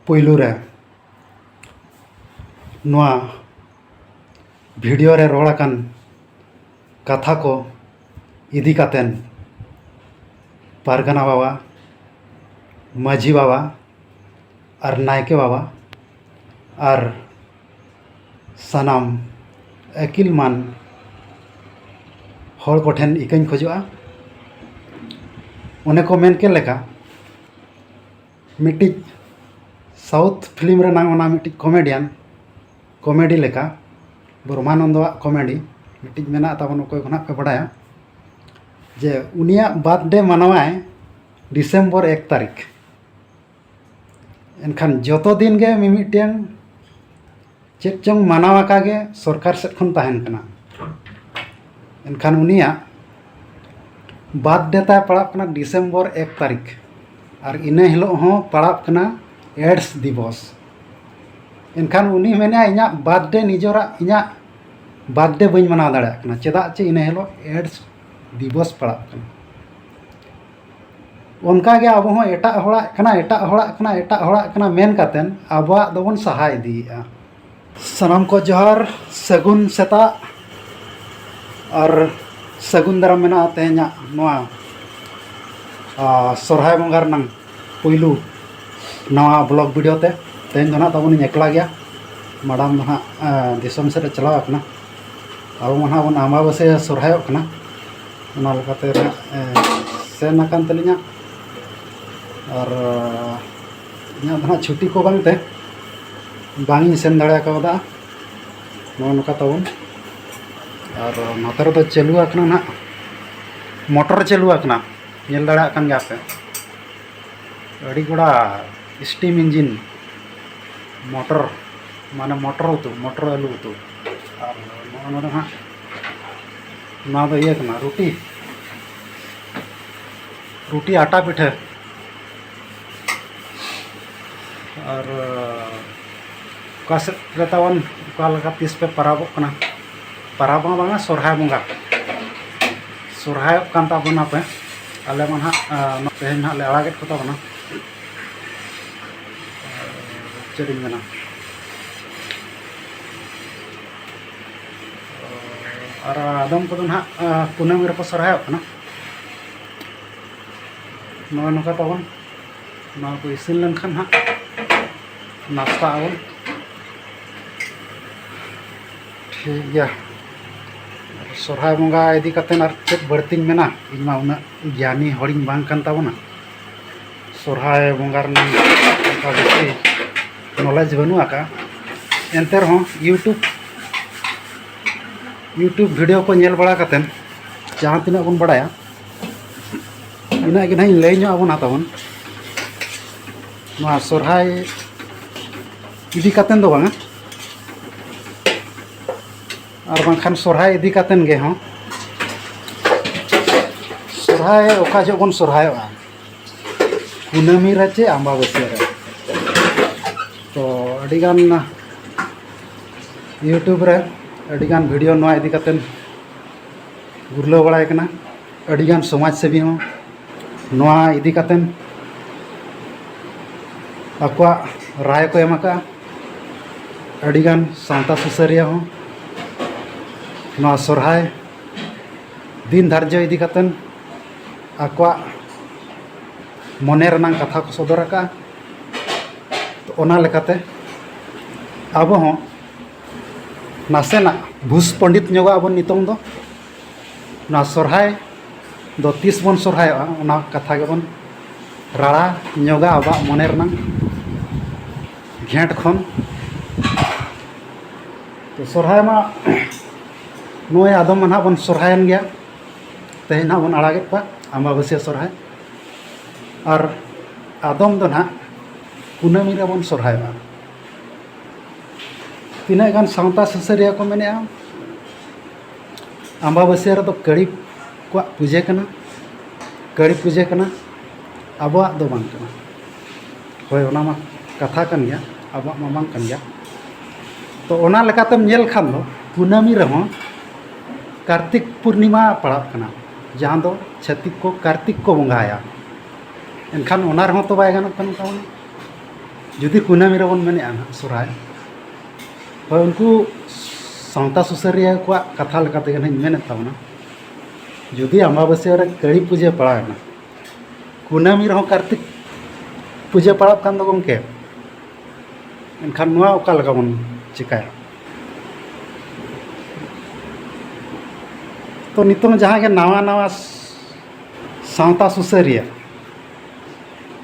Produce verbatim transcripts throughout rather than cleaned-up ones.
ᱯᱩᱭᱞᱩ ᱨᱮ ᱱᱚᱣᱟ ᱵᱷᱤᱰᱤᱭᱳ ᱨᱮ ᱨᱚᱲ ᱟᱠᱟᱱ ᱠᱟᱛᱷᱟ ᱠᱚ ᱤᱫᱤ ᱠᱟᱛᱮᱱ ᱯᱟᱨᱜᱟᱱᱟ ᱵᱟᱵᱟ, ᱢᱟᱹᱡᱷᱤ ᱵᱟᱵᱟ ᱟᱨ ᱱᱟᱭᱠᱮ ᱵᱟᱵᱟ ᱟᱨ ᱥᱟᱱᱟᱢ ᱟᱹᱠᱤᱞ ᱢᱟᱱ ᱦᱚᱲ ᱠᱚᱴᱷᱮᱱ ᱤᱠᱟᱹᱧ ᱠᱷᱚᱡᱚᱜᱼᱟ᱾ ᱚᱱᱮ ᱠᱚ ᱢᱮᱱ ᱠᱮᱫ ᱞᱮᱠᱟ, ᱢᱤᱫᱴᱤᱡ ᱥᱟᱣᱩᱛᱷ ᱯᱷᱤᱞᱢ ᱨᱮᱱᱟᱝ ᱚᱱᱟ ᱢᱤᱫᱴᱤᱡ ᱠᱚᱢᱮᱰᱤᱭᱟᱱ, ᱠᱚᱢᱮᱰᱤ ᱞᱮᱠᱟ, ᱵᱨᱚᱦᱢᱟᱱᱚᱱᱫᱚᱣᱟᱜ ᱠᱚᱢᱮᱰᱤ ᱢᱤᱫᱴᱤᱡ ᱢᱮᱱᱟᱜ ᱛᱟᱵᱚᱱ, ᱚᱠᱚᱭ ᱠᱚ ᱱᱟᱦᱟᱜ ᱯᱮ ᱵᱟᱰᱟᱭᱟ, ᱡᱮ ᱩᱱᱤᱭᱟᱜ ᱵᱟᱨᱛᱷᱰᱮ ᱢᱟᱱᱟᱣᱟᱭ ᱰᱤᱥᱮᱢᱵᱚᱨ ᱮᱠ ᱛᱟᱹᱨᱤᱠᱷ᱾ ᱮᱱᱠᱷᱟᱱ ᱡᱚᱛᱚ ᱫᱤᱱ ᱜᱮ ᱢᱤᱢᱤᱫᱴᱟᱝ ᱪᱮᱫ ᱪᱚᱝ ᱢᱟᱱᱟᱣ ᱟᱠᱟ ᱜᱮ ᱥᱚᱨᱠᱟᱨ ᱥᱮᱫ ᱠᱷᱚᱱ ᱛᱟᱦᱮᱱ ᱠᱟᱱᱟ᱾ ᱮᱱᱠᱷᱟᱱ ᱩᱱᱤᱭᱟᱜ ᱵᱟᱨᱛᱷᱰᱮ ᱛᱟᱭ ᱯᱟᱲᱟᱜ ᱠᱟᱱᱟ ᱰᱤᱥᱮᱢᱵᱚᱨ ᱮᱠ ᱛᱟᱹᱨᱤᱠᱷ, ᱟᱨ ᱤᱱᱟᱹ ᱦᱤᱞᱳᱜ ᱦᱚᱸ ᱯᱟᱲᱟᱜ ᱠᱟᱱᱟ ᱮᱰᱥ ᱫᱤᱵᱚᱥ᱾ ᱮᱱᱠᱷᱟᱱ ᱩᱱᱤ ᱢᱮᱱᱮᱫᱼᱟ, "ᱤᱧᱟᱹᱜ ᱵᱟᱨᱛᱷᱰᱮ, ᱱᱤᱡᱮᱨᱟᱜ ᱤᱧᱟᱹᱜ ᱵᱟᱨᱛᱷᱰᱮ ᱵᱟᱹᱧ ᱢᱟᱱᱟᱣ ᱫᱟᱲᱮᱭᱟᱜ ᱠᱟᱱᱟ, ᱪᱮᱫᱟᱜ ᱪᱮ ᱤᱱᱟᱹ ᱦᱤᱞᱳᱜ ᱮᱰᱥ ᱫᱤᱵᱚᱥ ᱯᱟᱲᱟᱜ ᱠᱟᱱᱟ?" ᱚᱱᱠᱟᱜᱮ ᱟᱵᱚ ᱦᱚᱸ ᱮᱴᱟᱜ ᱦᱚᱲᱟᱜ ᱠᱟᱱᱟ, ᱮᱴᱟᱜ ᱦᱚᱲᱟᱜ ᱠᱟᱱᱟ, ᱮᱴᱟᱜ ᱦᱚᱲᱟᱜ ᱠᱟᱱᱟ ᱢᱮᱱ ᱠᱟᱛᱮᱱ ᱟᱵᱚᱣᱟᱜ ᱫᱚᱵᱚᱱ ᱥᱟᱦᱟ ᱤᱫᱤᱭᱮᱫᱼᱟ᱾ ᱥᱟᱱᱟᱢ ᱠᱚ ᱡᱚᱦᱟᱨ, ᱥᱟᱹᱜᱩᱱ ᱥᱮᱛᱟᱜ ᱟᱨ ᱥᱟᱹᱜᱩᱱ ᱫᱟᱨᱟᱢ ᱢᱮᱱᱟᱜᱼᱟ ᱛᱮᱦᱮᱧᱟᱜ ᱱᱚᱣᱟ, ᱟ, ᱥᱚᱨᱦᱟᱭ ᱵᱚᱸᱜᱟ ᱨᱮᱱᱟᱝ ᱯᱩᱭᱞᱩ ᱱᱟᱣᱟ ᱵᱞᱚᱜ ᱵᱷᱤᱰᱤᱭᱳ ᱛᱮ᱾ ᱛᱮᱦᱮᱧ ᱫᱚ ᱱᱟᱦᱟᱜ ᱛᱟᱵᱚᱱ ᱤᱧ ᱮᱠᱞᱟ ᱜᱮᱭᱟ, ᱢᱟᱰᱟᱢ ᱫᱚ ᱱᱟᱦᱟᱜ, ᱟ, ᱫᱤᱥᱚᱢ ᱥᱮᱫ ᱮ ᱪᱟᱞᱟᱣ ᱟᱠᱟᱱᱟ᱾ ᱟᱵᱚ ᱢᱟ ᱱᱟᱦᱟᱜ ᱵᱚᱱ ᱟᱢᱵᱟᱵᱟᱹᱥᱭᱟᱹ ᱥᱚᱨᱦᱟᱭᱚᱜ ᱠᱟᱱᱟ, ᱚᱱᱟ ᱞᱮᱠᱟᱛᱮ ᱱᱟᱦᱟᱜ, ᱮ, ᱥᱮᱱ ᱟᱠᱟᱱ ᱛᱟᱹᱞᱤᱧᱟ᱾ ᱟᱨ, ᱟ, ᱤᱧᱟᱹᱜ ᱫᱚ ᱱᱟᱦᱟᱜ ᱪᱷᱩᱴᱤ ᱠᱚ ᱵᱟᱝᱛᱮ ᱵᱟᱝ ᱤᱧ ᱥᱮᱱ ᱫᱟᱲᱮ ᱠᱟᱣᱫᱟ᱾ ᱱᱚᱜᱼᱚ ᱱᱚᱝᱠᱟ ᱛᱟᱵᱚᱱ᱾ ᱟᱨ ᱱᱚᱛᱮ ᱨᱮᱫᱚ ᱪᱟᱹᱞᱩ ᱟᱠᱟᱱᱟ ᱱᱟᱦᱟᱜ, ᱢᱚᱴᱚᱨ ᱪᱟᱹᱞᱩ ᱟᱠᱟᱱᱟ, ᱧᱮᱞ ᱫᱟᱲᱮᱭᱟᱜ ᱠᱟᱱ ᱜᱮᱭᱟ ᱯᱮ᱾ ᱟᱹᱰᱤ ᱜᱚᱲᱟ ᱥᱴᱤᱢ ᱤᱧᱡᱤᱱ, ᱢᱚᱴᱚᱨ, ᱢᱟᱱᱮ ᱢᱚᱴᱚᱨ ᱩᱛᱩ, ᱢᱚᱴᱚᱨ ᱟᱹᱞᱩ ᱩᱛᱩ᱾ ᱟᱨ ᱱᱚᱜᱼᱚ ᱱᱚᱰᱮ ᱦᱟᱸᱜ ᱱᱚᱣᱟ ᱫᱚ ᱤᱭᱟᱹ ᱠᱟᱱᱟ, ᱨᱩᱴᱤ, ᱨᱩᱴᱤ ᱟᱴᱟ ᱯᱤᱴᱷᱟᱹ᱾ ᱟᱨ ᱚᱠᱟ ᱥᱮᱫ ᱨᱮ ᱛᱟᱵᱚᱱ, ᱚᱠᱟ ᱞᱮᱠᱟ ᱛᱤᱥ ᱯᱮ ᱯᱟᱨᱟᱵᱚᱜ ᱠᱟᱱᱟ? ᱯᱟᱨᱟᱵᱽ ᱢᱟ ᱵᱟᱝᱟ, ᱥᱚᱨᱦᱟᱭ ᱵᱚᱸᱜᱟ ᱥᱚᱨᱦᱟᱭᱚᱜ ᱠᱟᱱ ᱛᱟᱵᱚᱱᱟ ᱯᱮ᱾ ᱟᱞᱮ ᱢᱟ ᱱᱟᱦᱟᱜ, ᱟ, ᱛᱮᱦᱮᱧ ᱱᱟᱦᱟᱜ ᱞᱮ ᱟᱲᱟᱜᱮᱫ ᱠᱚ ᱛᱟᱵᱚᱱᱟ᱾ ᱪᱮᱫ ᱤᱧ ᱢᱮᱱᱟ, ᱟᱨ ᱟᱫᱚᱢ ᱠᱚᱫᱚ ᱱᱟᱦᱟᱜ, ᱟ, ᱠᱩᱱᱟᱹᱢᱤ ᱨᱮᱠᱚ ᱥᱚᱨᱦᱟᱭᱚᱜ ᱠᱟᱱᱟ᱾ ᱱᱚᱜᱼᱚᱭ ᱱᱚᱝᱠᱟ ᱛᱟᱵᱚᱱ, ᱱᱚᱣᱟ ᱠᱚ ᱤᱥᱤᱱ ᱞᱮᱱᱠᱷᱟᱱ ᱦᱟᱸᱜ ᱱᱟᱥᱛᱟᱜ ᱟᱵᱚᱱ᱾ ᱴᱷᱤᱠ ᱜᱮᱭᱟ, ᱥᱚᱨᱦᱟᱭ ᱵᱚᱸᱜᱟ ᱤᱫᱤ ᱠᱟᱛᱮᱫ ᱟᱨ ᱪᱮᱫ ᱵᱟᱹᱲᱛᱤᱧ ᱢᱮᱱᱟ? ᱤᱧ ᱢᱟ ᱩᱱᱟᱹᱜ ᱜᱮᱭᱟᱱᱤ ᱦᱚᱲᱤᱧ ᱵᱟᱝ ᱠᱟᱱ ᱛᱟᱵᱚᱱᱟ᱾ ᱥᱚᱨᱦᱟᱭ ᱵᱚᱸᱜᱟ ᱨᱮᱱᱟᱜ ᱚᱱᱠᱟ ᱵᱮᱥᱤ ᱱᱚᱞᱮᱡᱽ ᱵᱟᱹᱱᱩᱜ ᱟᱠᱟᱫᱼᱟ᱾ ᱮᱱᱛᱮ ᱨᱮᱦᱚᱸ YouTube, YouTube ᱵᱷᱤᱰᱤᱭᱳ ᱠᱚ ᱧᱮᱞ ᱵᱟᱲᱟ ᱠᱟᱛᱮᱫ ᱡᱟᱦᱟᱸ ᱛᱤᱱᱟᱹᱜ ᱵᱚᱱ ᱵᱟᱲᱟᱭᱟ, ᱤᱱᱟᱹᱜ ᱜᱮ ᱱᱟᱦᱟᱜ ᱤᱧ ᱞᱟᱹᱭ ᱧᱚᱜ ᱟᱵᱚᱱᱟ ᱛᱟᱵᱚᱱ᱾ ᱱᱚᱣᱟ ᱥᱚᱨᱦᱟᱭ ᱤᱫᱤ ᱠᱟᱛᱮᱫ ᱫᱚ ᱵᱟᱝᱟ, ᱟᱨ ᱵᱟᱝᱠᱷᱟᱱ ᱥᱚᱨᱦᱟᱭ ᱤᱫᱤ ᱠᱟᱛᱮᱫ ᱜᱮ ᱦᱚᱸ, ᱥᱚᱨᱦᱟᱭ ᱚᱠᱟ ᱡᱚᱦᱚᱜ ᱵᱚᱱ ᱥᱚᱨᱦᱟᱭᱚᱜᱼᱟ, ᱠᱩᱱᱟᱹᱢᱤ ᱨᱮ ᱪᱮ ᱟᱢᱵᱟᱵᱟᱹᱥᱭᱟᱹ ᱨᱮ? ᱛᱚ, ᱟᱹᱰᱤᱜᱟᱱ YouTube ᱨᱮ ᱟᱹᱰᱤᱜᱟᱱ ᱵᱷᱤᱰᱤᱭᱳ ᱱᱚᱣᱟ ᱤᱫᱤ ᱠᱟᱛᱮᱫ ᱜᱩᱨᱞᱟᱹᱣ ᱵᱟᱲᱟᱭ ᱠᱟᱱᱟ᱾ ᱟᱹᱰᱤᱜᱟᱱ ᱥᱚᱢᱟᱡᱽ ᱥᱮᱵᱤ ᱦᱚᱸ ᱱᱚᱣᱟ ᱤᱫᱤ ᱠᱟᱛᱮᱫ ᱟᱠᱚᱣᱟᱜ ᱨᱟᱭ ᱠᱚ ᱮᱢ ᱟᱠᱟᱫᱼᱟ᱾ ᱟᱹᱰᱤᱜᱟᱱ ᱥᱟᱶᱛᱟ ᱥᱩᱥᱟᱹᱨᱤᱭᱟᱹ ᱦᱚᱸ ᱱᱚᱣᱟ ᱥᱚᱨᱦᱟᱭ ᱫᱤᱱ ᱫᱷᱟᱨᱡᱚ ᱤᱫᱤ ᱠᱟᱛᱮᱫ ᱟᱠᱚᱣᱟᱜ ᱢᱚᱱᱮ ᱨᱮᱱᱟᱜ ᱠᱟᱛᱷᱟ ᱠᱚ ᱥᱚᱫᱚᱨ ᱟᱠᱟᱫᱼᱟ᱾ ᱛᱚ, ᱚᱱᱟ ᱞᱮᱠᱟᱛᱮ ᱟᱵᱚ ᱦᱚᱸ ᱱᱟᱥᱮᱱᱟᱜ ᱵᱷᱩᱥ ᱯᱚᱱᱰᱤᱛ ᱧᱚᱜᱚᱜ ᱟᱵᱚᱱ ᱱᱤᱛᱚᱝ ᱫᱚ᱾ ᱱᱚᱣᱟ ᱥᱚᱨᱦᱟᱭ ᱫᱚ ᱛᱤᱥ ᱵᱚᱱ ᱥᱚᱨᱦᱟᱭᱚᱜᱼᱟ, ᱚᱱᱟ ᱠᱟᱛᱷᱟ ᱜᱮᱵᱚᱱ ᱨᱟᱲᱟ ᱧᱚᱜᱟ ᱟᱵᱚᱣᱟᱜ ᱢᱚᱱᱮ ᱨᱮᱱᱟᱜ ᱜᱷᱮᱸᱴ ᱠᱷᱚᱱ᱾ ᱛᱚ, ᱥᱚᱨᱦᱟᱭ ᱢᱟ ᱱᱚᱜᱼᱚᱭ ᱟᱫᱚᱢ ᱢᱟ ᱱᱟᱦᱟᱜ ᱵᱚᱱ ᱥᱚᱨᱦᱟᱭᱮᱱ ᱜᱮᱭᱟ, ᱛᱮᱦᱮᱧ ᱱᱟᱦᱟᱜ ᱵᱚᱱ ᱟᱲᱟᱜᱮᱫ ᱠᱚᱣᱟ ᱟᱢᱵᱟᱵᱟᱹᱥᱭᱟᱹ ᱥᱚᱨᱦᱟᱭ, ᱟᱨ ᱟᱫᱚᱢ ᱫᱚ ᱱᱟᱦᱟᱜ ᱠᱩᱱᱟᱹᱢᱤ ᱨᱮᱵᱚᱱ ᱥᱚᱨᱦᱟᱭᱚᱜᱼᱟ᱾ ᱛᱤᱱᱟᱹᱜ ᱜᱟᱱ ᱥᱟᱶᱛᱟ ᱥᱩᱥᱟᱹᱨᱤᱭᱟᱹ ᱠᱚ ᱢᱮᱱᱮᱫᱼᱟ, ᱟᱢᱵᱟᱵᱟᱹᱥᱭᱟᱹ ᱨᱮᱫᱚ ᱠᱟᱹᱲᱤ ᱠᱚᱣᱟᱜ ᱯᱩᱡᱟᱹ ᱠᱟᱱᱟ, ᱠᱟᱹᱲᱤ ᱯᱩᱡᱟᱹ ᱠᱟᱱᱟ, ᱟᱵᱚᱣᱟᱜ ᱫᱚ ᱵᱟᱝ ᱠᱟᱱᱟ᱾ ᱦᱳᱭ, ᱚᱱᱟ ᱢᱟ ᱠᱟᱛᱷᱟ ᱠᱟᱱ ᱜᱮᱭᱟ, ᱟᱵᱚᱣᱟᱜ ᱢᱟ ᱵᱟᱝ ᱠᱟᱱ ᱜᱮᱭᱟ᱾ ᱛᱚ, ᱚᱱᱟ ᱞᱮᱠᱟᱛᱮᱢ ᱧᱮᱞ ᱠᱷᱟᱱ ᱫᱚ ᱠᱩᱱᱟᱹᱢᱤ ᱨᱮᱦᱚᱸ ᱠᱟᱨᱛᱤᱠ ᱯᱩᱨᱱᱤᱢᱟ ᱯᱟᱲᱟᱜ ᱠᱟᱱᱟ, ᱡᱟᱦᱟᱸ ᱫᱚ ᱪᱷᱟᱹᱛᱤᱠ ᱠᱚ ᱠᱟᱨᱛᱤᱠ ᱠᱚ ᱵᱚᱸᱜᱟᱭᱟ᱾ ᱮᱱᱠᱷᱟᱱ ᱚᱱᱟ ᱨᱮᱦᱚᱸ ᱛᱚ ᱵᱟᱭ ᱜᱟᱱᱚᱜ ᱠᱟᱱ ᱛᱟᱵᱚᱱᱟ᱾ ᱡᱩᱫᱤ ᱠᱩᱱᱟᱹᱢᱤ ᱨᱮᱵᱚᱱ ᱢᱮᱱᱮᱫᱼᱟ ᱱᱟᱦᱟᱜ ᱥᱚᱦᱨᱟᱭ, ᱦᱳᱭ, ᱩᱱᱠᱩ ᱥᱟᱶᱛᱟ ᱥᱩᱥᱟᱹᱨᱤᱭᱟᱹ ᱠᱚᱣᱟᱜ ᱠᱟᱛᱷᱟ ᱞᱮᱠᱟ ᱛᱮᱜᱮ ᱱᱟᱦᱟᱜ ᱤᱧ ᱢᱮᱱᱮᱫ ᱛᱟᱵᱚᱱᱟ, ᱡᱩᱫᱤ ᱟᱢᱵᱟᱵᱟᱹᱥᱭᱟᱹ ᱨᱮ ᱠᱟᱹᱲᱤ ᱯᱩᱡᱟᱹ ᱯᱟᱲᱟᱣᱮᱱᱟ, ᱠᱩᱱᱟᱹᱢᱤ ᱨᱮᱦᱚᱸ ᱠᱟᱨᱛᱤᱠ ᱯᱩᱡᱟᱹ ᱯᱟᱲᱟᱜ ᱠᱟᱱ ᱫᱚ ᱜᱚᱢᱠᱮ, ᱮᱱᱠᱷᱟᱱ ᱱᱚᱣᱟ ᱚᱠᱟ ᱞᱮᱠᱟ ᱵᱚᱱ ᱪᱤᱠᱟᱹᱭᱟ? ᱛᱚ, ᱱᱤᱛᱚᱝ ᱡᱟᱦᱟᱸ ᱜᱮ ᱱᱟᱣᱟ ᱱᱟᱣᱟ ᱥᱟᱶᱛᱟ ᱥᱩᱥᱟᱹᱨᱤᱭᱟᱹ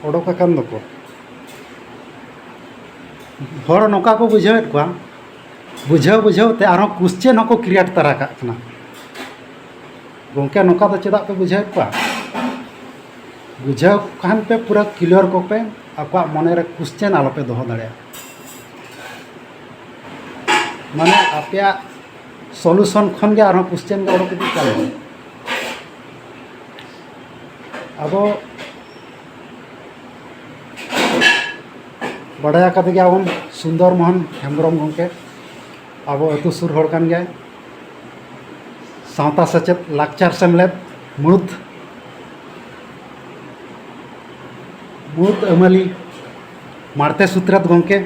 ᱚᱰᱚᱠ ᱟᱠᱟᱱ ᱫᱚᱠᱚ, ᱦᱚᱲ ᱱᱚᱝᱠᱟ ᱠᱚ ᱵᱩᱡᱷᱟᱹᱣᱮᱫ ᱠᱚᱣᱟ, ᱵᱩᱡᱷᱟᱹᱣ ᱵᱩᱡᱷᱟᱹᱣ ᱛᱮ ᱟᱨᱦᱚᱸ ᱠᱩᱥᱪᱮᱱ ᱦᱚᱸᱠᱚ ᱠᱨᱤᱭᱮᱴ ᱛᱟᱨᱟ ᱠᱟᱜ ᱠᱟᱱᱟ᱾ ᱜᱚᱢᱠᱮ, ᱱᱚᱝᱠᱟ ᱫᱚ ᱪᱮᱫᱟᱜ ᱯᱮ ᱵᱩᱡᱷᱟᱹᱣᱮᱫ ᱠᱚᱣᱟ? ᱵᱩᱡᱷᱟᱹᱣ ᱠᱷᱟᱱ ᱯᱮ ᱯᱩᱨᱟᱹ ᱠᱞᱤᱭᱟᱨ ᱠᱚᱯᱮ, ᱟᱠᱚᱣᱟᱜ ᱢᱚᱱᱮ ᱨᱮ ᱠᱩᱥᱪᱮᱱ ᱟᱞᱚᱯᱮ ᱫᱚᱦᱚ ᱫᱟᱲᱮᱭᱟᱜᱼᱟ᱾ ᱢᱟᱱᱮ ᱟᱯᱮᱭᱟᱜ ᱥᱚᱞᱩᱥᱚᱱ ᱠᱷᱚᱱ ᱜᱮ ᱟᱨᱦᱚᱸ ᱠᱩᱥᱪᱮᱱ ᱜᱮ ᱚᱰᱚᱠ ᱤᱫᱤᱜ ᱠᱟᱱᱟ᱾ ᱟᱵᱚ ᱵᱟᱰᱟᱭ ᱟᱠᱟᱫ ᱜᱮᱭᱟᱵᱚᱱ ᱥᱩᱱᱫᱚᱨ ᱢᱳᱦᱚᱱ ᱦᱮᱢᱵᱨᱚᱢ ᱜᱚᱢᱠᱮ, ᱟᱵᱚ ᱟᱹᱛᱩ ᱥᱩᱨ ᱦᱚᱲ ᱠᱟᱱ ᱜᱮᱭᱟᱭ᱾ ᱥᱟᱶᱛᱟ ᱥᱮᱪᱮᱫ ᱞᱟᱠᱪᱟᱨ ᱥᱮᱢᱞᱮᱫ ᱢᱩᱬᱩᱫ, ᱢᱩᱬᱩᱫ ᱟᱹᱢᱟᱹᱞᱤ ᱢᱟᱬᱛᱮ ᱥᱩᱛᱨᱮᱛ ᱜᱚᱢᱠᱮ,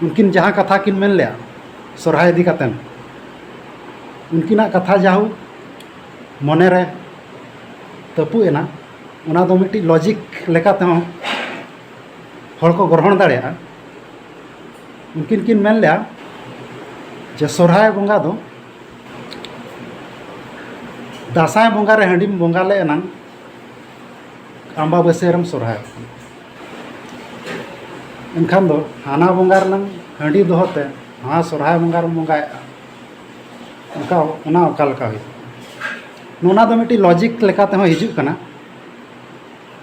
ᱩᱱᱠᱤᱱ ᱡᱟᱦᱟᱸ ᱠᱟᱛᱷᱟ ᱠᱤᱱ ᱢᱮᱱ ᱞᱮᱜᱼᱟ ᱥᱚᱨᱦᱟᱭ ᱤᱫᱤ ᱠᱟᱛᱮᱱ, ᱩᱱᱠᱤᱱᱟᱜ ᱠᱟᱛᱷᱟ ᱡᱟᱦᱩ ᱢᱚᱱᱮᱨᱮ ᱛᱟᱹᱯᱩᱜ ᱮᱱᱟ, ᱚᱱᱟ ᱫᱚ ᱢᱤᱫᱴᱤᱡ ᱞᱚᱡᱤᱠ ᱞᱮᱠᱟ ᱛᱮᱦᱚᱸ ᱦᱚᱲ ᱠᱚ ᱜᱨᱚᱦᱚᱱ ᱫᱟᱲᱮᱭᱟᱜᱼᱟ᱾ ᱩᱱᱠᱤᱱ ᱠᱤᱱ ᱢᱮᱱ ᱞᱮᱜᱼᱟ ᱡᱮ ᱥᱚᱨᱦᱟᱭ ᱵᱚᱸᱜᱟ ᱫᱚ ᱫᱟᱸᱥᱟᱭ ᱵᱚᱸᱜᱟ ᱨᱮ ᱦᱟᱺᱰᱤᱢ ᱵᱚᱸᱜᱟ ᱞᱮ ᱮᱱᱟᱝ ᱟᱢᱵᱟᱵᱟᱹᱥᱭᱟᱹ ᱨᱮᱢ ᱥᱚᱨᱦᱟᱭᱚᱜ ᱠᱟᱱᱟ᱾ ᱮᱱᱠᱷᱟᱱ ᱫᱚ ᱦᱟᱱᱟ ᱵᱚᱸᱜᱟ ᱨᱮᱱᱟᱝ ᱦᱟᱺᱰᱤ ᱫᱚᱦᱚ ᱛᱮ ᱱᱚᱣᱟ ᱥᱚᱨᱦᱟᱭ ᱵᱚᱸᱜᱟ ᱨᱮᱢ ᱵᱚᱸᱜᱟᱭᱮᱫᱼᱟ, ᱚᱱᱠᱟ, ᱚᱱᱟ ᱚᱠᱟ ᱞᱮᱠᱟ ᱦᱩᱭᱩᱜᱼᱟ? ᱱᱚᱣᱟ ᱫᱚ ᱢᱤᱫᱴᱤᱡ ᱞᱚᱡᱤᱠ ᱞᱮᱠᱟ ᱛᱮᱦᱚᱸ ᱦᱤᱡᱩᱜ ᱠᱟᱱᱟ᱾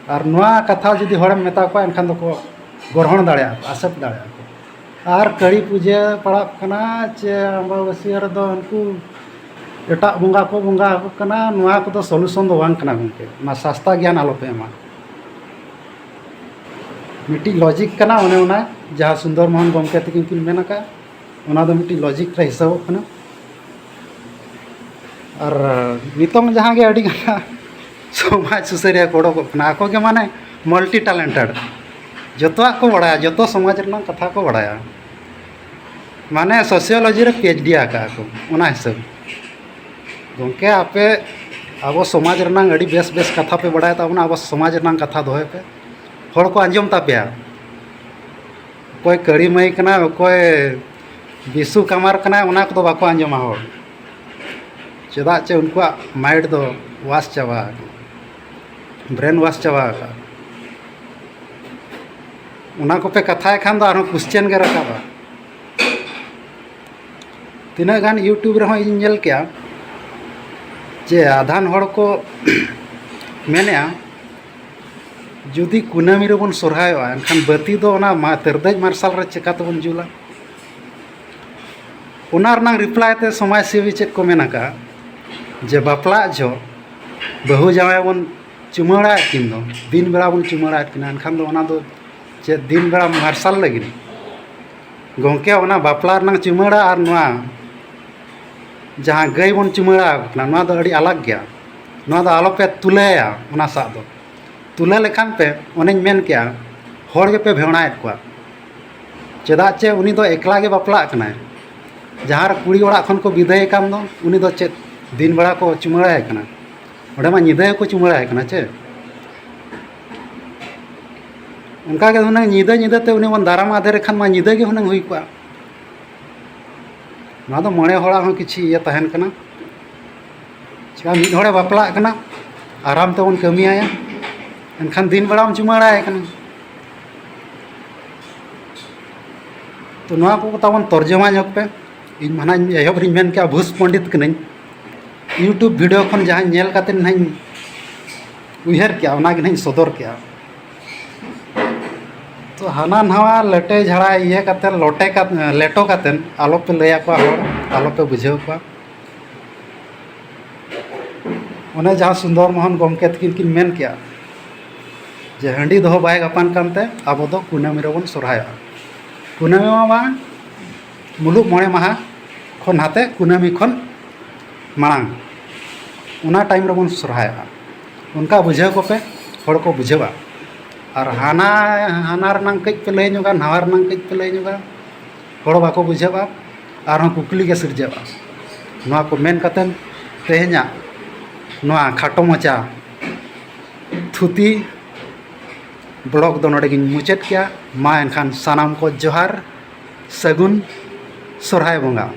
ᱟᱨ ᱱᱚᱣᱟ ᱠᱟᱛᱷᱟ ᱡᱩᱫᱤ ᱦᱚᱲᱮᱢ ᱢᱮᱛᱟ ᱠᱚᱣᱟ, ᱮᱱᱠᱷᱟᱱ ᱫᱚᱠᱚ ᱜᱨᱚᱦᱚᱱ ᱫᱟᱲᱮᱭᱟᱜᱼᱟ ᱠᱚ, ᱟᱥᱮᱯᱴ ᱫᱟᱲᱮᱭᱟᱜᱼᱟ ᱠᱚ᱾ ᱟᱨ ᱠᱟᱹᱲᱤ ᱯᱩᱡᱟᱹ ᱯᱟᱲᱟᱜ ᱠᱟᱱᱟ ᱪᱮ ᱟᱢᱵᱟᱵᱟᱹᱥᱭᱟᱹ ᱨᱮᱫᱚ ᱩᱱᱠᱩ ᱮᱴᱟᱜ ᱵᱚᱸᱜᱟ ᱠᱚ ᱵᱚᱸᱜᱟ ᱟᱠᱚ ᱠᱟᱱᱟ, ᱱᱚᱣᱟ ᱠᱚᱫᱚ ᱥᱚᱞᱩᱥᱚᱱ ᱫᱚ ᱵᱟᱝ ᱠᱟᱱᱟ ᱜᱚᱢᱠᱮ᱾ ᱚᱱᱟ ᱥᱟᱥᱛᱟ ᱜᱮᱭᱟᱱ ᱟᱞᱚᱯᱮ ᱮᱢᱟ᱾ ᱢᱤᱫᱴᱤᱡ ᱞᱚᱡᱤᱠ ᱠᱟᱱᱟ, ᱚᱱᱮ ᱚᱱᱟ ᱡᱟᱦᱟᱸ ᱥᱩᱱᱫᱚᱨ ᱢᱳᱦᱚᱱ ᱜᱚᱢᱠᱮ ᱛᱟᱹᱠᱤᱱ ᱠᱤᱱ ᱢᱮᱱ ᱟᱠᱟᱫ, ᱚᱱᱟ ᱫᱚ ᱢᱤᱫᱴᱤᱡ ᱞᱚᱡᱤᱠ ᱨᱮ ᱦᱤᱥᱟᱹᱵᱚᱜ ᱠᱟᱱᱟ᱾ ᱟᱨ ᱱᱤᱛᱚᱝ ᱡᱟᱦᱟᱸ ᱜᱮ ᱟᱹᱰᱤ ᱜᱟᱱ ᱥᱚᱢᱟᱡᱽ ᱥᱩᱥᱟᱹᱨᱤᱭᱟᱹ ᱠᱚ ᱚᱰᱚᱠᱚᱜ ᱠᱟᱱᱟ, ᱟᱠᱚ ᱜᱮ ᱢᱟᱱᱮ ᱢᱟᱞᱴᱤ ᱴᱮᱞᱮᱱᱴᱮᱰ, ᱡᱚᱛᱚᱣᱟᱜ ᱠᱚ ᱵᱟᱲᱟᱭᱟ, ᱡᱚᱛᱚ ᱥᱚᱢᱟᱡᱽ ᱨᱮᱱᱟᱜ ᱠᱟᱛᱷᱟ ᱠᱚ ᱵᱟᱲᱟᱭᱟ᱾ ᱢᱟᱱᱮ sociology ᱨᱮ PhD ᱟᱠᱟᱫᱼᱟ ᱠᱚ ᱚᱱᱟ ᱦᱤᱥᱟᱹᱵ᱾ ᱜᱚᱢᱠᱮ, ᱟᱯᱮ ᱟᱵᱚ ᱥᱚᱢᱟᱡᱽ ᱨᱮᱱᱟᱜ ᱟᱹᱰᱤ ᱵᱮᱥ ᱵᱮᱥ ᱠᱟᱛᱷᱟ ᱯᱮ ᱵᱟᱲᱟᱭ ᱛᱟᱵᱚᱱᱟ, ᱟᱵᱚ ᱥᱚᱢᱟᱡᱽ ᱨᱮᱱᱟᱜ ᱠᱟᱛᱷᱟ ᱫᱚᱦᱚᱭ ᱯᱮ, ᱦᱚᱲ ᱠᱚ ᱟᱸᱡᱚᱢ ᱛᱟᱯᱮᱭᱟ᱾ ᱚᱠᱚᱭ ᱠᱟᱹᱲᱤ ᱢᱟᱹᱭ ᱠᱟᱱᱟ, ᱚᱠᱚᱭ ᱵᱤᱥᱩ ᱠᱟᱢᱟᱨ ᱠᱟᱱᱟᱭ, ᱚᱱᱟ ᱠᱚᱫᱚ ᱵᱟᱠᱚ ᱟᱸᱡᱚᱢᱟ ᱦᱚᱲ᱾ ᱪᱮᱫᱟᱜ ᱪᱮ ᱩᱱᱠᱩᱣᱟᱜ mind ᱫᱚ wash ᱪᱟᱵᱟ ᱟᱠᱟᱱᱟ, brain wash ᱪᱟᱵᱟ ᱟᱠᱟᱱᱟ᱾ ᱚᱱᱟ ᱠᱚᱯᱮ ᱠᱟᱛᱷᱟᱭ ᱠᱷᱟᱱ ᱫᱚ ᱟᱨᱦᱚᱸ question ᱜᱮ ᱨᱟᱠᱟᱵᱼᱟ᱾ ᱛᱤᱱᱟᱹᱜ ᱜᱟᱱ YouTube ᱨᱮᱦᱚᱸ ᱤᱧ ᱧᱮᱞ ᱠᱮᱜᱼᱟ ᱡᱮ ᱟᱫᱷᱟᱱ ᱦᱚᱲ ᱠᱚ ᱢᱮᱱᱮᱜᱼᱟ, ᱡᱩᱫᱤ ᱠᱩᱱᱟᱹᱢᱤ ᱨᱮᱵᱚᱱ ᱥᱚᱨᱦᱟᱭᱚᱜᱼᱟ, ᱮᱱᱠᱷᱟᱱ ᱵᱟᱹᱛᱤ ᱫᱚ ᱚᱱᱟ ᱢᱟ-, ᱛᱮᱨᱫᱮᱡ ᱢᱟᱨᱥᱟᱞ ᱨᱮ ᱪᱮᱠᱟ ᱛᱮᱵᱚᱱ ᱡᱩᱞᱟ? ᱚᱱᱟ ᱨᱮᱱᱟᱝ reply ᱛᱮ ᱥᱚᱢᱟᱡᱽ ᱥᱮᱵᱤ ᱪᱮᱫ ᱠᱚ ᱢᱮᱱ ᱟᱠᱟᱫᱼᱟ, ᱡᱮ ᱵᱟᱯᱞᱟᱜ ᱡᱚᱦᱚᱜ ᱵᱟᱹᱦᱩ ᱡᱟᱶᱟᱭ ᱵᱚᱱ ᱪᱩᱢᱟᱹᱲᱟᱭᱮᱫ ᱠᱤᱱ ᱫᱚ, ᱫᱤᱱ ᱵᱮᱲᱟ ᱵᱚᱱ ᱪᱩᱢᱟᱹᱲᱟᱭᱮᱫ ᱠᱤᱱᱟ, ᱮᱱᱠᱷᱟᱱ ᱫᱚ ᱚᱱᱟ ᱫᱚ ᱪᱮᱫ ᱫᱤᱱ ᱵᱮᱲᱟ ᱢᱟᱨᱥᱟᱞ ᱞᱟᱹᱜᱤᱫ? ᱜᱚᱢᱠᱮ, ᱚᱱᱟ ᱵᱟᱯᱞᱟ ᱨᱮᱱᱟᱝ ᱪᱩᱢᱟᱹᱲᱟ ᱟᱨ ᱱᱚᱣᱟ ᱡᱟᱦᱟᱸ ᱜᱟᱹᱭ ᱵᱚᱱ ᱪᱩᱢᱟᱹᱲᱟ ᱟᱠᱚ ᱠᱟᱱᱟ, ᱱᱚᱣᱟ ᱫᱚ ᱟᱹᱰᱤ ᱟᱞᱟᱜᱽ ᱜᱮᱭᱟ᱾ ᱱᱚᱣᱟ ᱫᱚ ᱟᱞᱚᱯᱮ ᱛᱩᱞᱟᱹᱭᱟ ᱚᱱᱟ ᱥᱟᱜ ᱫᱚ᱾ ᱛᱩᱞᱟᱹ ᱞᱮᱠᱷᱟᱱ ᱯᱮ, ᱚᱱᱮᱧ ᱢᱮᱱ ᱠᱮᱜᱼᱟ, ᱦᱚᱲ ᱜᱮᱯᱮ ᱵᱷᱮᱣᱲᱟᱭᱮᱫ ᱠᱚᱣᱟ᱾ ᱪᱮᱫᱟᱜ ᱪᱮ ᱩᱱᱤ ᱫᱚ ᱮᱠᱞᱟ ᱜᱮ ᱵᱟᱯᱞᱟᱜ ᱠᱟᱱᱟᱭ᱾ ᱡᱟᱦᱟᱸ ᱨᱮ ᱠᱩᱲᱤ ᱚᱲᱟᱜ ᱠᱷᱚᱱ ᱠᱚ ᱵᱤᱫᱟᱹᱭᱮ ᱠᱟᱱ ᱫᱚ, ᱩᱱᱤ ᱫᱚ ᱪᱮᱫ ᱫᱤᱱ ᱵᱮᱲᱟ ᱠᱚ ᱪᱩᱢᱟᱹᱲᱟᱭ ᱠᱟᱱᱟ? ᱚᱸᱰᱮ ᱢᱟ ᱧᱤᱫᱟᱹ ᱜᱮᱠᱚ ᱪᱩᱢᱟᱹᱲᱟᱭ ᱠᱟᱱᱟ ᱪᱮ? ᱚᱱᱠᱟ ᱜᱮ ᱦᱩᱱᱟᱹᱝ ᱧᱤᱫᱟᱹ ᱧᱤᱫᱟᱹ ᱛᱮ ᱩᱱᱤ ᱵᱚᱱ ᱫᱟᱨᱟᱢ ᱟᱫᱮ ᱨᱮᱠᱷᱟᱱ ᱢᱟ ᱧᱤᱫᱟᱹ ᱜᱮ ᱦᱩᱱᱟᱹᱝ ᱦᱩᱭ ᱠᱚᱜᱼᱟ᱾ ᱱᱚᱣᱟ ᱫᱚ ᱢᱚᱬᱮ ᱦᱚᱲᱟᱜ ᱦᱚᱸ ᱠᱤᱪᱷᱤ ᱤᱭᱟᱹ ᱛᱟᱦᱮᱱ ᱠᱟᱱᱟ᱾ ᱪᱮᱠᱟ ᱢᱤᱫ ᱦᱚᱲᱮ ᱵᱟᱯᱞᱟᱜ ᱠᱟᱱᱟ, ᱟᱨᱟᱢ ᱛᱮᱵᱚᱱ ᱠᱟᱹᱢᱤᱭᱟᱭᱟ, ᱮᱱᱠᱷᱟᱱ ᱫᱤᱱ ᱵᱮᱲᱟᱢ ᱪᱩᱢᱟᱹᱲᱟᱭ ᱠᱟᱱᱟ᱾ ᱛᱚ ᱱᱚᱣᱟ ᱠᱚ ᱛᱟᱵᱚᱱ ᱛᱚᱨᱡᱚᱢᱟ ᱧᱚᱜ ᱯᱮ᱾ ᱤᱧ ᱢᱟ ᱱᱟᱦᱟᱜ ᱮᱦᱚᱵ ᱨᱤᱧ ᱢᱮᱱ ᱠᱮᱜᱼᱟ, ᱵᱷᱩᱥ ᱯᱚᱱᱰᱤᱛ ᱠᱟᱹᱱᱟᱹᱧ᱾ YouTube video ᱠᱷᱚᱱ ᱡᱟᱦᱟᱸᱧ ᱧᱮᱞ ᱠᱟᱛᱮ ᱱᱟᱦᱟᱜ ᱤᱧ ᱩᱭᱦᱟᱹᱨ ᱠᱮᱜᱼᱟ, ᱚᱱᱟᱜᱮ ᱱᱟᱦᱟᱜ ᱤᱧ ᱥᱚᱫᱚᱨ ᱠᱮᱜᱼᱟ᱾ ᱛᱚ ᱦᱟᱱᱟ ᱱᱟᱣᱟ ᱞᱮᱴᱮ ᱡᱷᱟᱲᱟ ᱤᱭᱟᱹ ᱠᱟᱛᱮ, ᱞᱚᱴᱮ ᱠᱟᱛᱮ, ᱞᱮᱴᱚ ᱠᱟᱛᱮ ᱟᱞᱚᱯᱮ ᱞᱟᱹᱭ ᱟᱠᱚᱣᱟ ᱦᱚᱲ, ᱟᱞᱚᱯᱮ ᱵᱩᱡᱷᱟᱹᱣ ᱠᱚᱣᱟ᱾ ᱚᱱᱮ ᱡᱟᱦᱟᱸ ᱥᱩᱱᱫᱚᱨ ᱢᱳᱦᱚᱱ ᱜᱚᱢᱠᱮ ᱛᱟᱹᱠᱤᱱ ᱠᱤᱱ ᱢᱮᱱ ᱠᱮᱜᱼᱟ ᱡᱮ ᱦᱟᱺᱰᱤ ᱫᱚᱦᱚ ᱵᱟᱭ ᱜᱟᱯᱟᱱ ᱠᱟᱱᱛᱮ ᱟᱵᱚ ᱫᱚ ᱠᱩᱱᱟᱹᱢᱤ ᱨᱮᱵᱚᱱ ᱥᱚᱨᱦᱟᱭᱚᱜᱼᱟ᱾ ᱠᱩᱱᱟᱹᱢᱤ ᱢᱟ ᱵᱟᱝ, ᱢᱩᱞᱩᱜ ᱢᱚᱬᱮ ᱢᱟᱦᱟ ᱠᱷᱚᱱ ᱱᱟᱛᱮ ᱠᱩᱱᱟᱹᱢᱤ ᱠᱷᱚᱱ ᱢᱟᱲᱟᱝ, ᱚᱱᱟ time ᱨᱮᱵᱚᱱ ᱥᱚᱨᱦᱟᱭᱚᱜᱼᱟ᱾ ᱚᱱᱠᱟ ᱵᱩᱡᱷᱟᱹᱣ ᱠᱚᱯᱮ, ᱦᱚᱲ ᱠᱚ ᱵᱩᱡᱷᱟᱹᱣᱟ᱾ ᱟᱨ ᱦᱟᱱᱟ ᱦᱟᱱᱟ ᱨᱮᱱᱟᱝ ᱠᱟᱹᱡ ᱯᱮ ᱞᱟᱹᱭ ᱧᱚᱜᱟ, ᱱᱟᱣᱟ ᱨᱮᱱᱟᱝ ᱠᱟᱹᱡ ᱯᱮ ᱞᱟᱹᱭ ᱧᱚᱜᱟ, ᱦᱚᱲ ᱵᱟᱠᱚ ᱵᱩᱡᱷᱟᱹᱜᱼᱟ, ᱟᱨᱦᱚᱸ ᱠᱩᱠᱞᱤ ᱜᱮ ᱥᱤᱨᱡᱟᱹᱜᱼᱟ᱾ ᱱᱚᱣᱟ ᱠᱚ ᱢᱮᱱ ᱠᱟᱛᱮᱫ ᱛᱮᱦᱮᱧᱟᱜ ᱱᱚᱣᱟ ᱠᱷᱟᱴᱚ ᱢᱟᱪᱷᱟ ᱛᱷᱩᱛᱤ ᱵᱞᱚᱜ ᱫᱚ ᱱᱚᱰᱮ ᱜᱤᱧ ᱢᱩᱪᱟᱹᱫ ᱠᱮᱜᱼᱟ᱾ ᱢᱟ ᱮᱱᱠᱷᱟᱱ ᱥᱟᱱᱟᱢ ᱠᱚ ᱡᱚᱦᱟᱨ, ᱥᱟᱹᱜᱩᱱ ᱥᱚᱨᱦᱟᱭ ᱵᱚᱸᱜᱟ᱾